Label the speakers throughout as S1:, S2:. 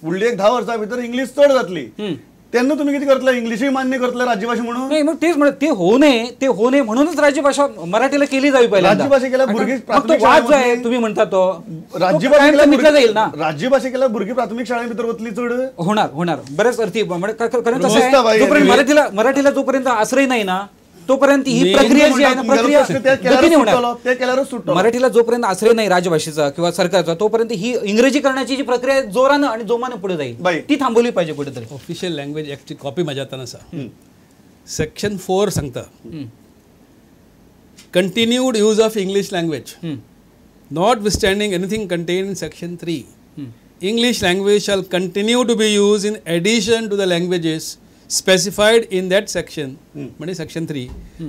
S1: फुडली एक 10 वर्सां भितर इंग्लीश चड जातली तेन्ना तुम्ही कितें करतले इंग्लिशूय मान्य करतले राज्यभाशा म्हणून
S2: नाही मग तेच म्हणत ते होऊ नये ते होऊ नये म्हणूनच राज्यभाषा मराठीला केली जावी पहिल्यांदा
S1: राज्यभाषा केल्यावर भुरगीं
S2: प्राथमिक वाद जो आहे तुम्ही म्हणता तो
S1: राज्यभाषा मिटला जाईल ना राज्यभाषा केल्यावर भुरगीं प्राथमिक शाळे भितर वतली चड
S2: होणार होणार बऱ्याच अर्थी कारण कसं आहे जोपर्यंत मराठीला मराठीला जोपर्यंत आश्रय नाही ना तोपर्यंत ही प्रक्रिया जी आहे ना प्रक्रिया गतीने होणार मराठीला जोपर्यंत आश्रय नाही राजभाषेचा किंवा सरकारचा तोपर्यंत ही इंग्रजीकरणाची जी प्रक्रिया जोरानं आणि जोमानं पुढे जाईल ती थांबवली पाहिजे कुठेतरी.
S3: ऑफिशियल लँग्वेज ऍक्टची कॉपी माझ्या हातान आसा. सेक्शन 4 सांगता continued use of English language notwithstanding anything contained in section 3 English language shall continue to be used in addition to the languages specified in that section, म्हणजे section 3,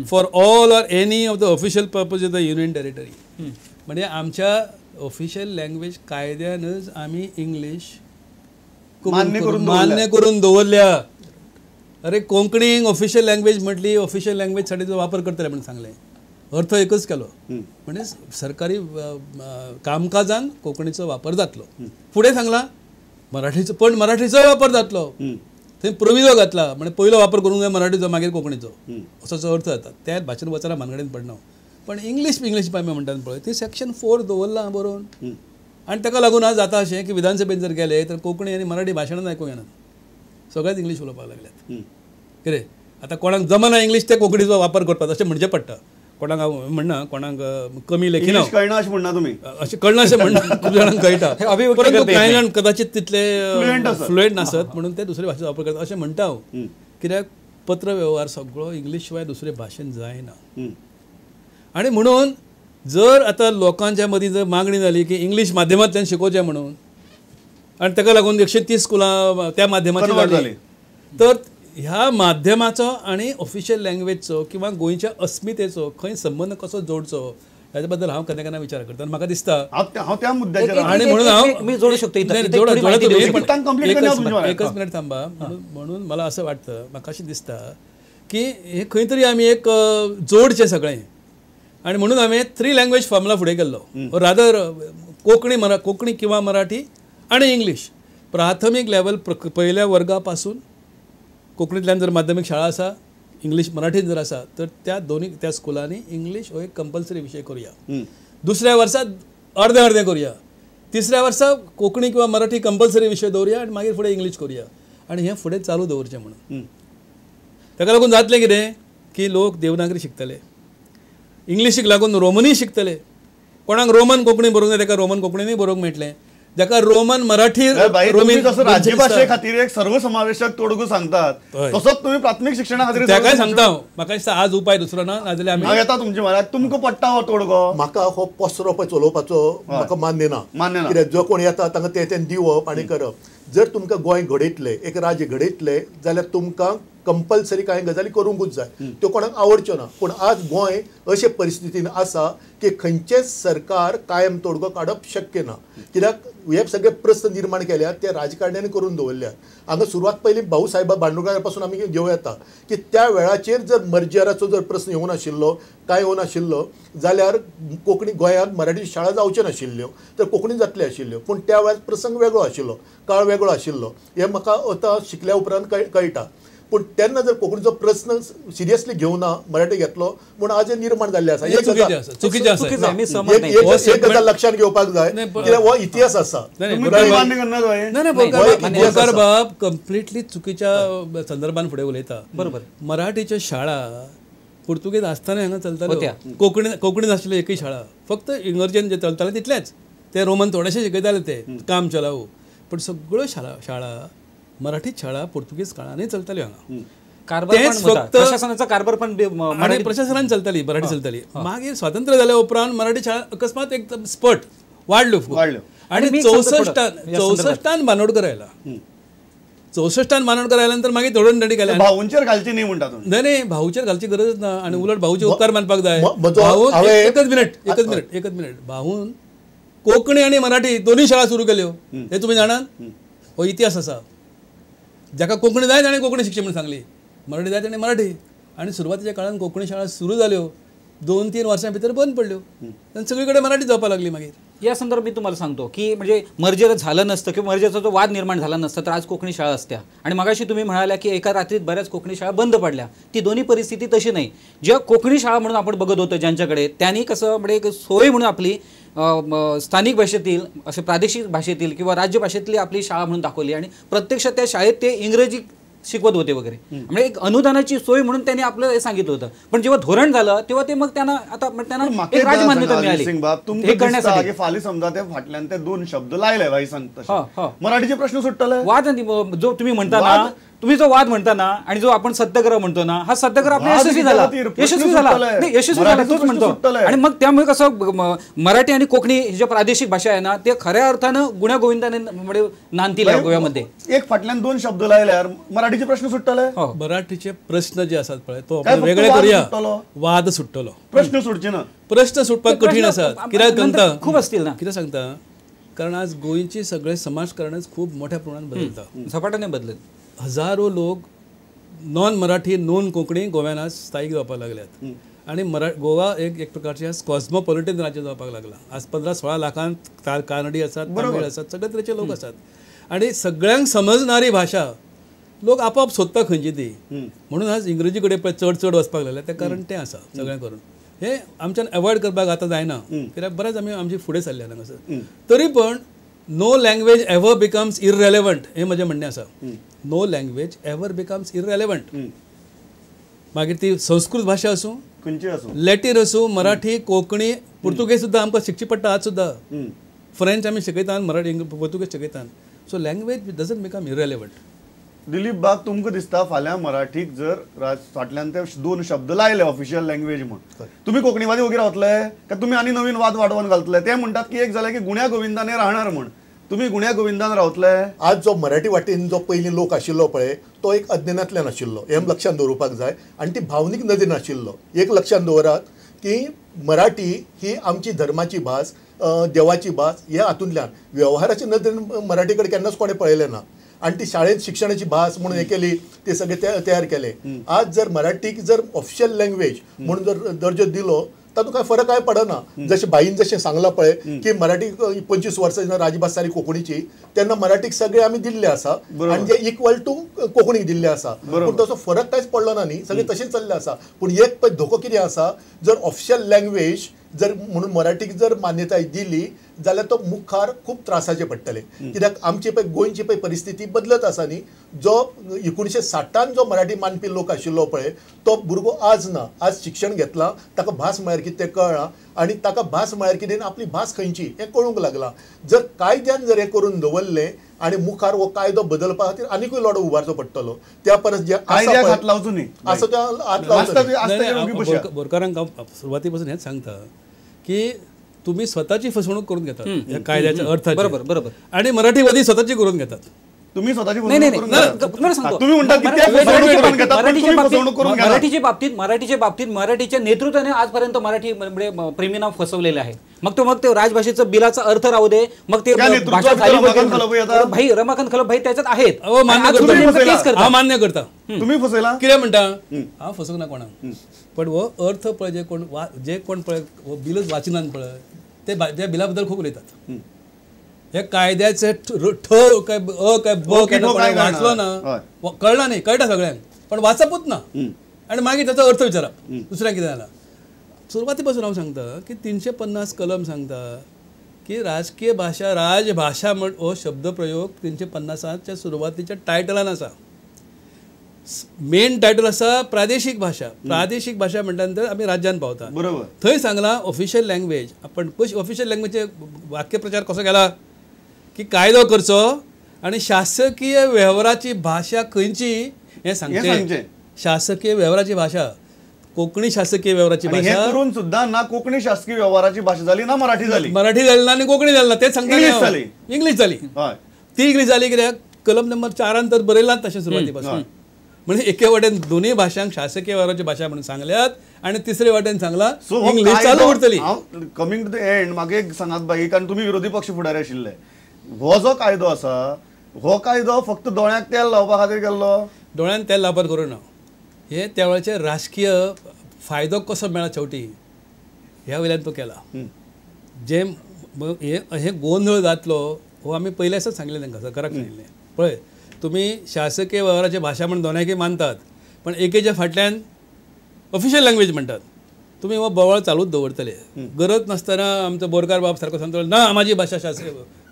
S3: for all or any of the official purposes of the union territory. म्हणजे आमच्या official language कायद्यानच आम्ही English मान्य करून दवरल्या. अरे Konkani official language म्हटली official language साठी जो वापर करतले म्हणून सांगले अर्थ एकच केलो म्हणजे सरकारी कामकाजान कोंकणीचो वापर जातलो. फुडें सांगला मराठीचो पण मराठीचोय वापर जातलो थंय प्रोविजो घातला म्हणजे पयलो वापर करूंक जाय मराठीचो मागीर कोंकणीचो असो अर्थ जाता. त्या भाशेन वचना भानगडीन पडना. पण इंग्लीश इंग्लीश पळय म्हणटात पळय ती सेक्शन 4 दवरला बरोवन आनी ताका लागून आज जाता अशें की विधानसभेन जर गेले तर कोंकणी आनी मराठी भाशणान आयकूंक येना सगळेच इंग्लीश उलोवपाक लागल्यात. कितें आतां कोणाक जमना इंग्लीश ते कोंकणीचो वापर करतात अशें म्हणचें पडटा. कोणाक हांव म्हणना कोणाक कमी लेखिना
S1: कळना अशें म्हणना तुमी
S3: अशें कळना अशें म्हणना खूब जाणांक कळटा परंतु कांय जाण कदाचित तितले फ्लुएंट नासत म्हणून ते दुसरे भाशेचो वापर करतात अशें म्हणटा हांव. कित्याक पत्र वेव्हार सगळो इंग्लीश शिवाय दुसरे भाशेन जायना. आनी म्हणून जर आतां लोकांच्या मदीं जर मागणी जाली की इंग्लीश माध्यमांतल्यान शिकोवचें म्हणून आनी ताका लागून 130 स्कुलां त्या माध्यमाची जाली तर ह्या माध्यमाचो आनी ऑफिशियल लँग्वेजचो किंवा गोंयच्या अस्मितेचो खंय संबंद कसो जोडचो ह्याच्या बद्दल हांव केन्ना केन्ना विचार करता. म्हाका दिसता
S1: हांव त्या मुद्द्याचेर
S3: आनी म्हणून हांव
S2: मी जोडू शकतो
S3: एकच मिनिट थांबा. म्हणून मला असं वाटतं म्हाका अशें दिसता की हे खंय तरी आमी एक जोडचें सगळें आनी म्हणून हांवें 3 लँग्वेज फॉर्मुला फुडें केल्लो रादर कोंकणी कोंकणी किंवा मराठी आनी इंग्लीश प्राथमीक लेवल पयल्या वर्गा पासून कोंकणींतल्यान जर माध्यमीक शाळा आसा इंग्लीश मराठीन जर आसा तर त्या दोन्ही त्या स्कुलांनी इंग्लीश हो एक कंपल्सरी विशय करुया. दुसऱ्या वर्सा अर्दें अर्दें करुया. तिसऱ्या वर्सा कोंकणी किंवा मराठी कंपल्सरी विशय दवरुया आनी मागीर फुडें इंग्लीश करुया आनी हें फुडें चालू दवरचें म्हणून. ताका लागून जातलें कितें की लोक देवनागरी शिकतले इंग्लिशीक लागून रोमनूय शिकतले. कोणाक रोमन कोंकणी बरोवंक जाय ताका रोमन कोंकणीनूय बरोवंक मेळटलें. जाका रोमन मराठी
S1: राज्यभाशे खातीर एक सर्वसमावेशक तोडगो सांगतात तसोच तुम्ही प्राथमिक शिक्षणा खातीर
S3: ताकाय सांगता हांव. म्हाका दिसता आज उपाय दुसरो ना नाजाल्यार आमी
S1: येता तुमचे म्हळ्यार तुमकां पडटा हो तोडगो.
S4: म्हाका हो पसरो पळय चलोवपाचो म्हाका मान्य ना.
S1: मान्य ना
S4: कित्याक जो कोण येता तांकां ते दिवप आनी करप. जर तुमकां गोंय घडयतले एक राज्य घडयतले जाल्यार तुमकां कंपल्सरी कांय गजाली करूंकूच जाय त्यो कोणाक आवडच्यो ना. पूण आज गोंय अशे परिस्थितीन आसा की खंयचेंच सरकार कायम तोडगो काडप शक्य ना. कित्याक हे सगळे प्रस्न निर्माण केल्यात ते राजकारण्यांनी करून दवरल्यात. हांगा सुरवात पयली भाऊ साहेबा बांदोडकारा पासून आमी घेवं येता की त्या वेळाचेर जर मर्जराचो जर प्रस्न येवं नाशिल्लो काय येवं नाशिल्लो जाल्यार कोंकणी गोंयांत मराठी शाळा जावच्यो नाशिल्ल्यो तर कोंकणी जातल्यो आशिल्ल्यो. पूण त्या वेळार प्रसंग वेगळो आशिल्लो काळ वेगळो आशिल्लो हें म्हाका आतां शिकल्या उपरांत कळटा. पूण तेन्ना जर कोंकणीचो प्रस्न सिरियसली घेवना मराठी घेतलो म्हूण आज हे निर्माण जाल्ले आसा. एक गजाल लक्षात घेवपाक जाय कित्याक हो इतिहास आसा.
S3: बाब कंप्लिटली चुकीच्या संदर्भान फुडें उलयता.
S2: बरोबर.
S3: मराठीच्यो शाळा पुर्तुगेज आसतना हांगा चलताल्यो. कोंकणी कोंकणीन आशिल्ल्यो एकूय शाळा फक्त इंग्रजेन जे चलताले तितलेंच ते रोमन थोडेशे शिकयताले ते काम चलावू. पण सगळ्यो शाळा मराठी शाळा पुर्तुगेज काळानूय चलताल्यो हांगा. तेच फक्त
S2: प्रशासनाचा कारभार पण
S3: आणि प्रशासनान चलताली मराठी चलताली. मागीर स्वातंत्र्य जाल्या उपरांत मराठी शाळा अकस्मात एकदम स्पट वाडल्यो आणि 64 बांदोडकर आयला. 64 बांदोडकर आयल्यानंतर मागीर धोरण तांणी केलें
S1: भाऊंचेर घालची न्ही म्हणटा तुमी.
S3: नाही नाही भाऊचेर घालची गरजच ना आणि उलट भाऊचे उपकार मानपाक जाय. भाऊन एकच मिनिट भाऊन कोंकणी आणि मराठी दोन्ही शाळा सुरू केल्यो हे तुमी जाणात. हो इतिहास आसा. जाका कोंकणी जाय ताणें कोंकणी शिक्षण म्हणून सांगली मराठी जाय ताणें मराठी. आनी सुरवातीच्या काळान कोंकणी शाळा सुरू जाल्यो 2-3 वर्सां भितर बंद पडल्यो आनी सगळी कडेन मराठी जावपाक लागली. मागीर
S2: या संदर्भात मी तुम्हाला सांगतो की म्हणजे मर्जर झालं नसतं किंवा मर्जरचा जो वाद निर्माण झाला नसता तर आज कोकणी शाळा असत्या. आणि मगाशी तुम्ही म्हणाल्या की एका रात्रीत बऱ्याच कोकणी शाळा बंद पडल्या, ती दोन्ही परिस्थिती तशी नाही. जेव्हा कोकणी शाळा म्हणून आपण बघत होतो ज्यांच्याकडे, त्यांनी कसं म्हणजे एक सोय म्हणून आपली स्थानिक भाषेतील असे प्रादेशिक भाषेतील किंवा राज्यभाषेतली आपली शाळा म्हणून दाखवली आणि प्रत्यक्षात त्या शाळेत ते इंग्रजी शिकवत होते वगैरे, म्हणजे एक अनुदानाची सोय म्हणून त्यांनी आपलं हे सांगितलं होतं. पण जेव्हा धोरण झालं तेव्हा ते मग त्यांना आता त्यांना एक राजमान्यता मिळाली हे करण्यासाठी.
S1: फाली समजा ते फाटल्यान ते दोन शब्द लायले भाई सांगता मराठीचे प्रश्न सुटतले.
S2: वाद जो तुम्ही म्हणता ना, तुम्ही जो वाद म्हणता ना आणि जो आपण सत्याग्रह म्हणतो ना, हा सत्याग्रह आपला यशस्वी झाला, यशस्वी झाला नाही, यशस्वी झाला तोच म्हणतो. आणि मग त्यामुळे कसं मराठी आणि कोकणी ही ज्या प्रादेशिक भाषा आहे ना ते खऱ्या अर्थानं गुण्या गोविंदाने म्हणजे नांदतील गोव्यामध्ये.
S1: एक फाटल्यान दोन शब्द लायल्यार मराठीचे प्रश्न सुटतले.
S3: मराठीचे प्रश्न जे आसात पळय तो आपण वेगळे करूया, वाद सुटतलो,
S1: प्रश्न सुटचे ना.
S3: प्रश्न सुटपाक कठीण आसात कित्याक सांगता
S2: खूप असतील ना,
S3: कित्याक सांगता कारण आज गोंयची सगळे समाजकारणच खूप मोठ्या प्रमाणात बदलता,
S2: झपाट्याने बदलत.
S3: हजारो लोक नॉन मराठी नॉन कोंकणी गोव्यान आज स्थायीक जावपाक लागल्यात आणि गोवा एक एक प्रकारचे आज कॉस्मोपॉलिटन राज्य जावपाक लागला. आज 15-16 लाखांत कानडी आसात, तमिळ आसात, सगळे तरेचे लोक आसात आणि सगळ्यांक समजणारी भाशा लोक आपोआप सोदता खंयची ती, म्हणून आज इंग्रजी कडेन पळय चड चड वचपाक लागले. तें कारण तें आसा सगळें करून हे आमच्यान एवॉयड करपाक आतां जायना कित्याक बरेंच आमी आमची फुडें सरल्या हांगासर. तरी पण no language ever becomes irrelevant हें म्हजें म्हणणें आसा. No language ever becomes irrelevant. मागीर ती संस्कृत भाशा आसूं,
S1: खंयची आसूं,
S3: लॅटीन आसूं, मराठी, कोंकणी, पुर्तुगेज सुद्दां आमकां शिकची पडटा आज सुद्दां. फ्रेंच आमी शिकयतात, मराठी पुर्तुगेज शिकयतात. So language doesn't become irrelevant.
S1: Dilip बाब, तुमकां दिसता फाल्यां मराठीक जर फाटल्यान ते दोन शब्द लायले ऑफिशियल लँग्वेज म्हूण, तुमी कोंकणीवादी वगैरे रावतले काय तुमी आनी नवीन वाद वाडोवन घालतले? ते म्हणटात की एक जालें की गुण्या गोविंदाने राहणार म्हूण, तुमी गुण्या गोविंदान रावतले?
S4: आज जो मराठी वाटेन जो पयलीं लोक आशिल्लो पळय तो एक अज्ञानांतल्यान आशिल्लो हें लक्षांत दवरुपाक जाय आनी ती भावनीक नदरेन आशिल्लो. एक लक्षांत दवरात की मराठी ही आमची धर्माची भास, देवाची भास, ह्या हातूंतल्यान वेव्हाराच्या नदरेन मराठी कडेन केन्नाच कोणें पळयलें ना आनी ती शाळेंत शिक्षणाची भास म्हणून हें केली, ते सगळे तयार केले. आज जर मराठीक जर ऑफिशियल लँग्वेज म्हणून जर दर्जो दिलो तातूंत कांय फरक काय पडना. जशें बाईन जशें सांगलां पळय की मराठी 25 वर्सां जेन्ना राजभास जाली कोंकणीची तेन्ना मराठीक सगळे आमी दिल्ले आसा आनी जे इक्वल टू कोंकणीक दिल्ले आसा, पूण तसो फरक कांयच पडलो ना न्ही, सगळें तशेंच चल्लें आसा. पूण एक पळय धोको कितें आसा, जर ऑफिशियल लँग्वेज जर म्हणून मराठीक जर मान्यताय दिली जाल्यार तो मुखार खूब त्रासाचे पडटले. कित्याक आमची पळय गोंयची पळय परिस्थिती बदलत आसा न्ही. जो 1960 जो मराठी मानपी लोक आशिल्लो पळय तो भुरगो आज ना, आज शिक्षण घेतलां, ताका भास म्हळ्यार कितें तें कळ्ळां आनी ताका भास म्हळ्यार कितें आपली भास खंयची हें कळूंक लागलां. जर कायद्यान जर हें करून दवरलें आनी मुखार हो कायदो बदलपा खातीर आनीकूय लढो उबारचो पडटलो. त्या परस जे
S1: हात लावचो न्ही
S4: आसा त्या हात लावचो.
S3: बोरकारांक हांव सुरवाती पासून हेंच सांगता की तुम्ही स्वतःची फसवणूक करून घेतात या कायद्याच्या अर्थाची,
S2: बरोबर बरोबर,
S3: आणि मराठीवादी स्वतःची करून घेतात.
S1: तुम्ही स्वतःची
S2: मराठीच्या बाबतीत मराठीच्या नेतृत्वाने आजपर्यंत मराठी प्रेमींना फसवलेले आहे. मग तो मग ते राजभाषेचं बिलाचा अर्थ राहू दे, मग ते भाषा झाली भाई रमाकांत खलप भाई त्याच्यात आहेत.
S3: मान्य करता
S1: तुम्ही फसयला
S3: कितें म्हणटा हांव फसूंक ना कोणाक, पण हो अर्थ पळय जे कोण जे कोण पळय हो बिलच वाचिनात पळय ते त्या बिला बद्दल खूब उलयतात. हे कायद्याचे ठ काय अ काय ब काय वाचलो ना कळना न्ही, कळटा सगळ्यांक पण वाचपूच ना आनी मागीर ताचो अर्थ विचारप दुसऱ्यांक कितें जाला. सुरवाती पासून हांव सांगता की 350 कलम सांगता की राजकीय भाशा राजभाशा म्हण हो शब्द प्रयोग 350च्या सुरवातीच्या टायटलान आसा. मेन टायटल आसा प्रादेशीक भाशा. प्रादेशीक भाशा म्हणटा नंतर आमी राज्यान पावता,
S1: बरोबर.
S3: थंय सांगला ऑफिशियल लँग्वेज. आपण ऑफिशियल लँग्वेजचे वाक्यप्रचार कसो केला की कायदो करचो आनी शासकीय वेव्हाराची भाशा खंयची हें सांगचें. शासकीय वेव्हाराची भाशा कोंकणी शासकीय व्यवहाराची भाशा
S1: करून सुद्धा ना कोंकणी शासकीय व्यवहाराची भाशा जाली ना मराठी जाली,
S3: मराठी जाली ना आनी कोंकणी जाली ना, तेच सांगता
S1: इंग्लीश जाली,
S3: इंग्लीश जाली. ती इंग्लीश जाली कित्याक कलम नंबर 4 तर बरयलाच तशें सुरवाती पासून. म्हणजे एके वाटेन दोन्ही भाशांक शासकीय व्यवहाराची भाशा म्हणून सांगल्यात आनी तिसरे वाटेन सांगला इंग्लीश चालू उरतली.
S1: कमिंग टू the end म्हाका एक सांगात बाई, कारण तुमी विरोधी पक्ष फुडारी आशिल्ले, हो जो कायदो आसा हो कायदो फक्त दोळ्याक तेल लावपा खातीर केल्लो?
S3: दोळ्यान तेल लावपाक करूं ना, हे त्या वेळाचे राजकीय फायदो कसो मेळा शेवटी ह्या वयल्यान तो केला. जे हे गोंधळ जातलो हो आमी पयले आसाच सांगलें तांकां, सरकाराक सांगिल्लें. पळय तुमी शासकीय वेव्हाराची भाशा म्हण दोनायकी मानतात, पण एकेच्या फाटल्यान ऑफिशियल लँग्वेज म्हणटात. तुमी हो बोवाळ चालूच दवरतले. गरज नासतना आमचो बोरकार बाब सारको सांगतलो ना माझी भाशा शासकीय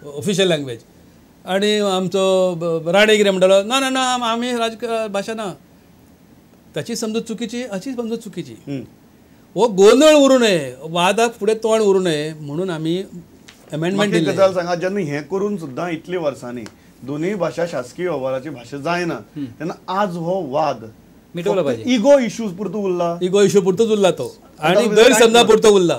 S3: ऑफिशियल लँग्वेज, आनी आमचो राणे कितें म्हणटलो ना ना ना आमी राजकीय भाशा ना. ताची समजूत चुकीची, हाची समजूत चुकीची. हो गोंदळ उरूं नये, वादाक फुडें तोंड उरूं नये म्हणून आमी अमेंडमेंट दिली.
S1: गजाल सांगा, जेन्ना हें करून सुद्दां इतली वर्सांनी दोनूय भाशा शासकीय वेव्हाराची भाशा जायना तेन्ना आज हो वाद
S2: मिटवला पाहिजे.
S1: इगो इश्यूज पुरतो उरला,
S3: इगो इश्यू पुरतोच उरला तो, आणि गैरसमजा पुरतो उरला.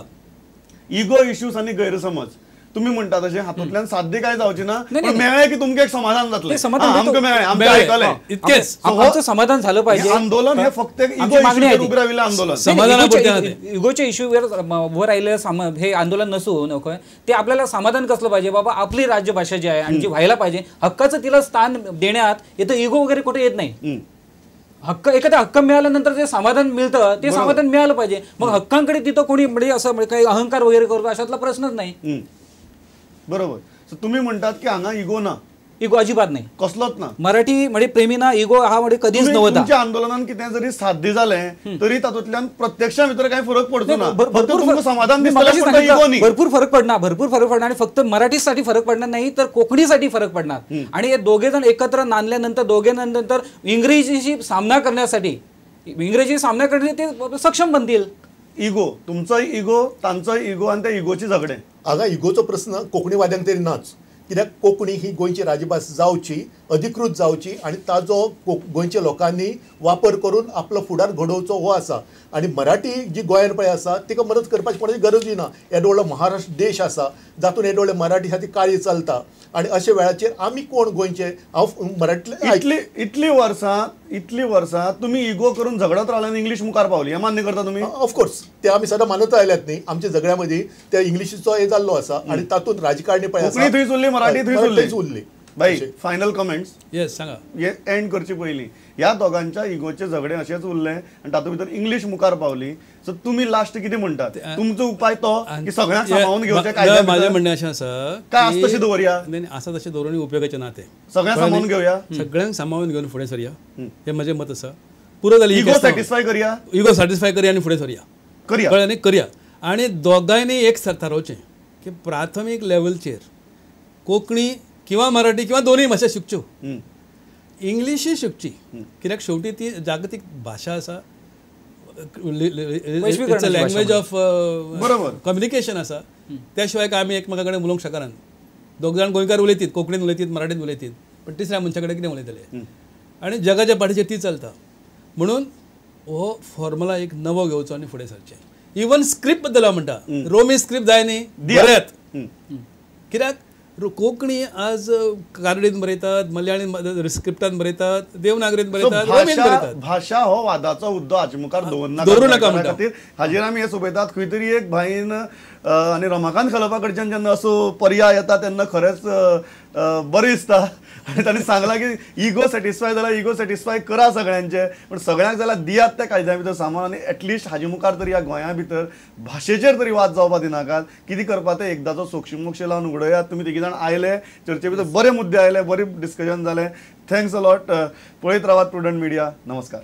S1: इगो इश्यूज आणि गैरसमज तुम्ही म्हणता तशें हातूंतल्यान साध्य काय जावचें ना, पण मेळ्ळें की तुमकां एक समाधान जातलें. आमकां मेळ्ळें, आमकां आयकलें,
S3: इतकेंच
S2: आमचें समाधान झालं पाहिजे.
S1: आंदोलन हे फक्त इगो इश्यूचेर उबें राविल्लें आंदोलन,
S3: समाधानापुरतें.
S2: इगोच्या इश्यूवर उभं राहिलेलं हे आंदोलन नसून ते आपल्याला समाधान कसलं पाहिजे बाबा, आपली राज्यभाषा जी आहे आणि जी व्हायला पाहिजे, हक्काचं तिला स्थान देण्यात येतं. इगो वगैरे कुठे येत नाही. हक्क, एखादा हक्क मिळाल्यानंतर जे समाधान मिळतं ते समाधान मिळालं पाहिजे. मग हक्कांकडे तिथं कोणी म्हणजे असं काही अहंकार वगैरे करतो अशातला प्रश्नच नाही.
S1: बरोबर. तुम्ही म्हणतात की हांगा इगो ना,
S2: इगो अजिबात नाही,
S1: कसलोच ना.
S2: मराठी म्हणजे प्रेमीना इगो हा म्हणजे कधीच नव्हता.
S1: तुमच्या आंदोलनान कितें जरी साध्य जालें तरी तातूंतल्यान प्रत्यक्षा भितर काय फरक पडचो ना, भरपूर समाधान दिसतलें,
S2: भरपूर फरक पडणार, भरपूर फरक पडणार. आणि फक्त मराठीसाठी फरक पडणार नाही तर कोकणीसाठी फरक पडणार. आणि हे दोघे जण एकत्र नांदल्यानंतर दोघे नंतर इंग्रजीशी सामना करण्यासाठी, इंग्रजी सामना करण्यासाठी ते सक्षम बनतील.
S1: इगो, तुमचोय इगो, तांचोय इगो, आनी त्या इगोची झगडें.
S4: हांगा इगोचो प्रस्न कोंकणीवाद्यांक तरी नाच, कित्याक कोंकणी ही गोंयची राजभास जावची, अधिकृत जावची आनी ताजो गोंयच्या लोकांनी वापर करून आपलो फुडार घडोवचो हो आसा. आनी मराठी जी गोंयान पळय आसा तिका मदत करपाची कोणाची गरजूय ना. येदो व्हडलो महाराष्ट्र देश आसा जातून येदो व्हडले मराठी खातीर कार्य चलता आनी अशा वेळाचेर आमी कोण गोंयचे, हांव मराठी
S1: इतली वर्सां तुमी इगो करून झगडत रावले आनी इंग्लीश मुखार पावली, हें मान्य करता तुमी?
S4: ऑफकोर्स ते आमी सदां मानत आयल्यात न्ही. आमच्या झगड्या मदीं त्या इंग्लिशीचो हे जाल्लो आसा आनी तातूंत राजकारणी पळय आसा,
S1: कोंकणी थंयच उरली, मराठी थंयच
S4: उरली.
S1: बाई, फायनल कमेंट्स.
S3: येस, सांगा.
S1: हे एंड करचे पयलीं ह्या दोगांच्या इगोचे झगडें अशेंच उरलें आनी तातूंत भितर इंग्लीश मुखार पावली, सो तुमी लास्ट कितें म्हणटात? तुमचो उपाय तो की सगळ्यांक सामावून घेवचें कायद्या?
S3: म्हाजें म्हणणें अशें आसा,
S1: काय आसा तशें दवरया?
S3: न्ही, आसा तशें दवरून उपयोगाचें ना तें.
S1: सगळ्यांक सामावून घेवया,
S3: सगळ्यांक सामावून घेवन फुडें सरया, हें म्हजें मत आसा. पुरो जाली,
S1: इगो सॅटिस्फाय करया,
S3: इगो सॅटिस्फाय करया आनी फुडें सरया,
S1: करया,
S3: कळ्ळें न्ही? करया. आनी दोगांयनी एक थारोवचें की प्राथमीक लेवलचेर कोंकणी किंवा मराठी किंवा दोन्ही भाशा शिकच्यो, इंग्लिशूय शिकची, कित्याक शेवटी ती जागतीक भाशा आसा, it's a language of communication आसा. त्या शिवाय काय आमी एकमेका कडेन उलोवंक शकनात. दोग जाण गोंयकार उलयतीत, कोंकणीन उलयतीत, मराठीन उलयतीत, पण तिसऱ्या मनशा कडेन कितें उलयतले? आनी जगाच्या पाठीचेर ती चलता. म्हणून हो फॉर्मुला एक नवो घेवचो आनी फुडें सरचें. इवन स्क्रिप्ट बद्दल हांव म्हणटा, रोमी स्क्रिप्ट जाय न्ही, बरयात. कित्याक कोंकणी आज कारडीन बरयतात, मलयाळीन स्क्रिप्टान बरयतात, देवनागरीन बरयतात, रोमीन बरयतात.
S1: भाशा हो वादाचो मुद्दो हाचे मुखार दवरना,
S3: दवरूं नाका म्हणटा.
S1: खातीर हाजेर आमी हे सोंपयतात. खंय तरी एक भाईन आनी रमाकांत खलपा कडच्यान जेन्ना असो पर्याय येता तेन्ना खरेंच बरें दिसता. आनी तांणी सांगलां की इगो सॅटिस्फाय जाल्यार इगो सॅटिस्फाय करा सगळ्यांचे, पण सगळ्यांक जाल्यार दियात त्या कायद्या भितर सामान, आनी एटलिस्ट हाजे मुखार तरी ह्या गोंया भितर भाशेचेर तरी वाद जावपा दिनाकात. कितें करपा तें एकदाचो सोक्षमोक्ष लावन उडयात. तुमी तिगी जाण आयले, चर्चे भितर बरे मुद्दे आयले, बरें डिस्कशन जालें. Thanks a lot. पळयत रावात प्रुडंट मिडिया. नमस्कार.